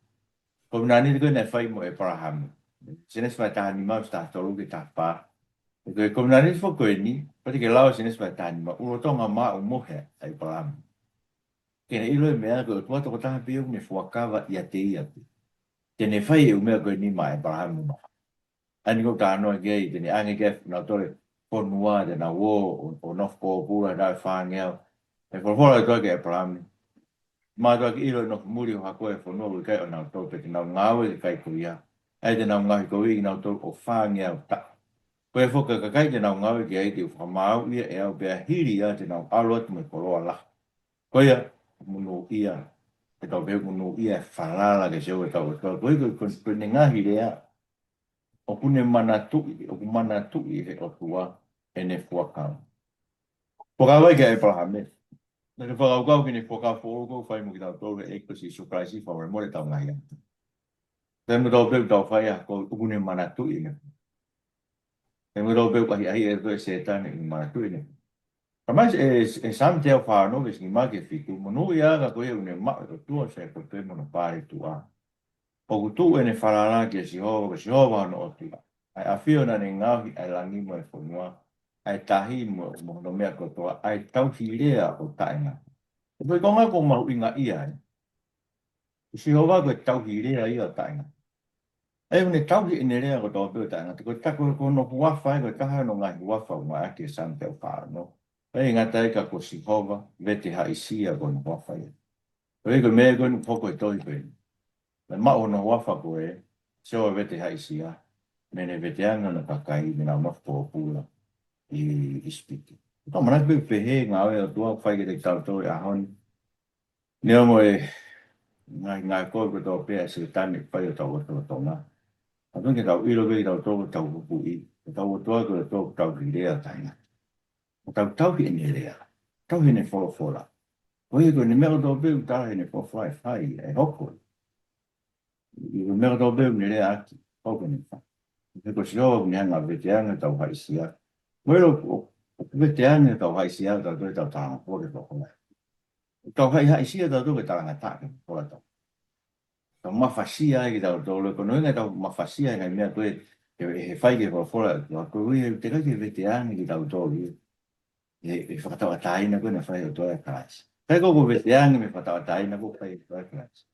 kovinānite ko eni naʻe fai mo ʻĒpalahame. Sēnesi vahe taha nima, taha tolu ki he taha fā. Ko e kovinānite foki ko eni, pea te ke lau Sēnesi vahe taha nima, ʻoku lolotonga maʻu mohe ʻa ʻĒpalahame. Ke ne ʻilo e meʻa ko e ʻOtua tokotaha pē ʻoku ne fuakava ʻiate ia pē. Te ne fai e ʻū meʻa ko eni maʻa ʻĒpalahame mo Noa. ʻA eni ʻoku talanoa ki ai, te ne ʻange ki ai ʻa e fonua, te nau ō ʻo, ʻo nofo pōpula, nau fāngeau. ʻE folofola ʻa e ʻOtua kia ʻĒpalahame. Mātuʻaki ʻilo ʻe nofo muli ho hako ʻa e fonua ʻoku ʻikai ʻonautolu, pea te nau ngāue ki he kakai ko ia. ʻA ia te nau ngaohikoviʻi kinautolu ʻo fāngeau taʻu. Ko e foʻi kakai te nau ngāue ki ai te u fakamāuʻi ia ʻe au, pea hili ia te nau ʻalu atu mo e koloa lahi. Ko ia, monūʻia, ʻe tau pehē monūʻia e falala kia Sihova ʻetau ʻOtua. Ko ia, ko, ko, ko ʻene ngaahi lea, ʻoku ne manatuʻi, ʻoku manatuʻi he ʻOtua ʻene fuakava. Fuakava ia kia ʻĒpalahame. Naʻa ke fakakaukau ki heʻene fuakava foʻou ʻoku fai mo kitautolu he ʻEiki ko Sīsū Kalaisi, fakamolemole ʻetau ngaahi ʻapi. Taimi kotoa pē ʻoku tau fai ha ako, ʻoku ne manatuʻi ʻene. Taimi kotoa pē ʻoku ʻahiʻahiʻi ʻe he ʻOtua ʻa Sētane, ʻoku ne manatuʻi ʻene. Talamai ʻe, ʻe, ʻe Saame teau fā ono, veesi nima ki he fitu, monūʻia ka ko ia ʻoku ne maʻu ʻe he ʻOtua ʻo Sēkope mo hono paletuʻa. ʻOku tuʻu ʻene falala kia Sihova, ko Sihova hono ʻOtua. ʻA e ʻafio naʻa ne ngaohi ʻa e langi mo e fonua, ʻa e tahi mo, mo hono meʻa kotoa, ʻa e tauhi lea ʻo taʻengata. Ko e foʻi konga ʻoku mahuʻinga ia ai. Ko Sihova ko e tauhi lea ia ʻo taʻengata. ʻA ia ʻoku ne tauhi ʻene lea kotoa pē ʻo taʻengata. Ko e taha ko hono huafa ia, ko e taha hono ngaahi huafa ʻoku ngāueʻaki ʻe Saame teau fā ono. ʻIkai ngata ai ka ko Sihova Vetehaʻisia ko hono huafa ia. Ko ia ko e meʻa ko eni ʻoku hoko he tohi ko eni. Naʻe maʻu hono huafa ko e Sihova Vetehaʻisia, naʻa ne vete ange hono kakai, naʻa nau nofo pōpula ʻi ʻIsipite. Ka manatu pē pehē ngāue ʻa e ʻOtua ʻoku fai kiate kitautolu he ʻaho ni. Neongo e ngaahi, ngaahi kovi kotoa pē ʻa Sētane ʻoku fai ʻi hotau lotolotonga. Ka ʻoku ke tau ʻilo pē kitautolu ʻoku tau huhuʻi, ʻetau ʻOtua ko e ʻOtua ʻoku tauhi lea ʻo taʻengata. ʻOku tau tauhi ʻene lea, tauhi ʻene folofola. Ko ia ko ʻene meʻa kotoa pē ʻoku tala heʻene folofola ʻe fai, ʻe hoko. ʻI he meʻa kotoa pē ʻoku ne leaʻaki. ʻoku ne fai. He ko Sihova ʻoku ne hanga ʻo veteange hotau haʻisia. Mo ʻilo ʻoku, ʻoku veteange hotau haʻisia ʻo tautolu ʻi heʻetau talangofua ki he folofola. ʻOku tau haʻihaʻisia tautolu ke talangataʻa ki he folofola ʻa e ʻOtua. Tau mafasia ai kitautolu, ko hono ʻuhinga ʻetau mafasia e ngaahi meʻa ko ē ʻe, ʻe fai ki he folofola ʻa e ʻOtua, ko e ʻuhi he ʻoku teʻeki ai ke veteange kitautolu ia ʻe, ʻe he fakatauʻatāina ko ē naʻe fai ʻe he ʻOtua ʻia Kalaisi. Ka ko e veteange mei he fakatauʻatāina ko ē ʻoku fai ʻe he ʻOtua ʻia Kalaisi,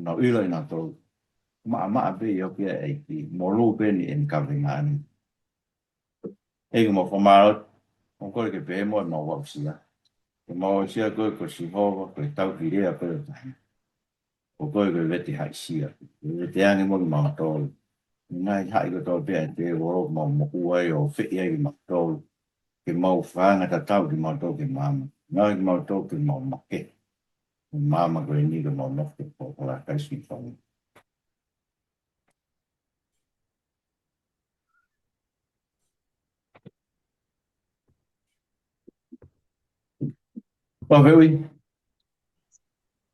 nau ʻilo ʻe nautolu maʻamaʻa pē ʻi he ʻoku ʻi ai e ʻEiki, molū pē ʻene kaveinga ni. ʻEiki, mau fakamālō atu, ʻoku kole ke pehē muʻa ʻemau aʻusia. Ke mau aʻusia koe ko Sihova, ko e tauhi lea ko ē ʻo e taha. Ko koe ko e vete haʻisia. Ke veteange muʻa kimautolu. Ngaahi haʻi kotoa pē ʻa e tēvolo ke mau moʻua ai ʻo feʻi ai kimautolu. Ke mau fakaanga tatau kimautolu ki he maama. Ngāue kimautolu ke mau makehe. Maama ko eni ke mau nofo ke pō ko la kai sui fanga. Pea feʻui,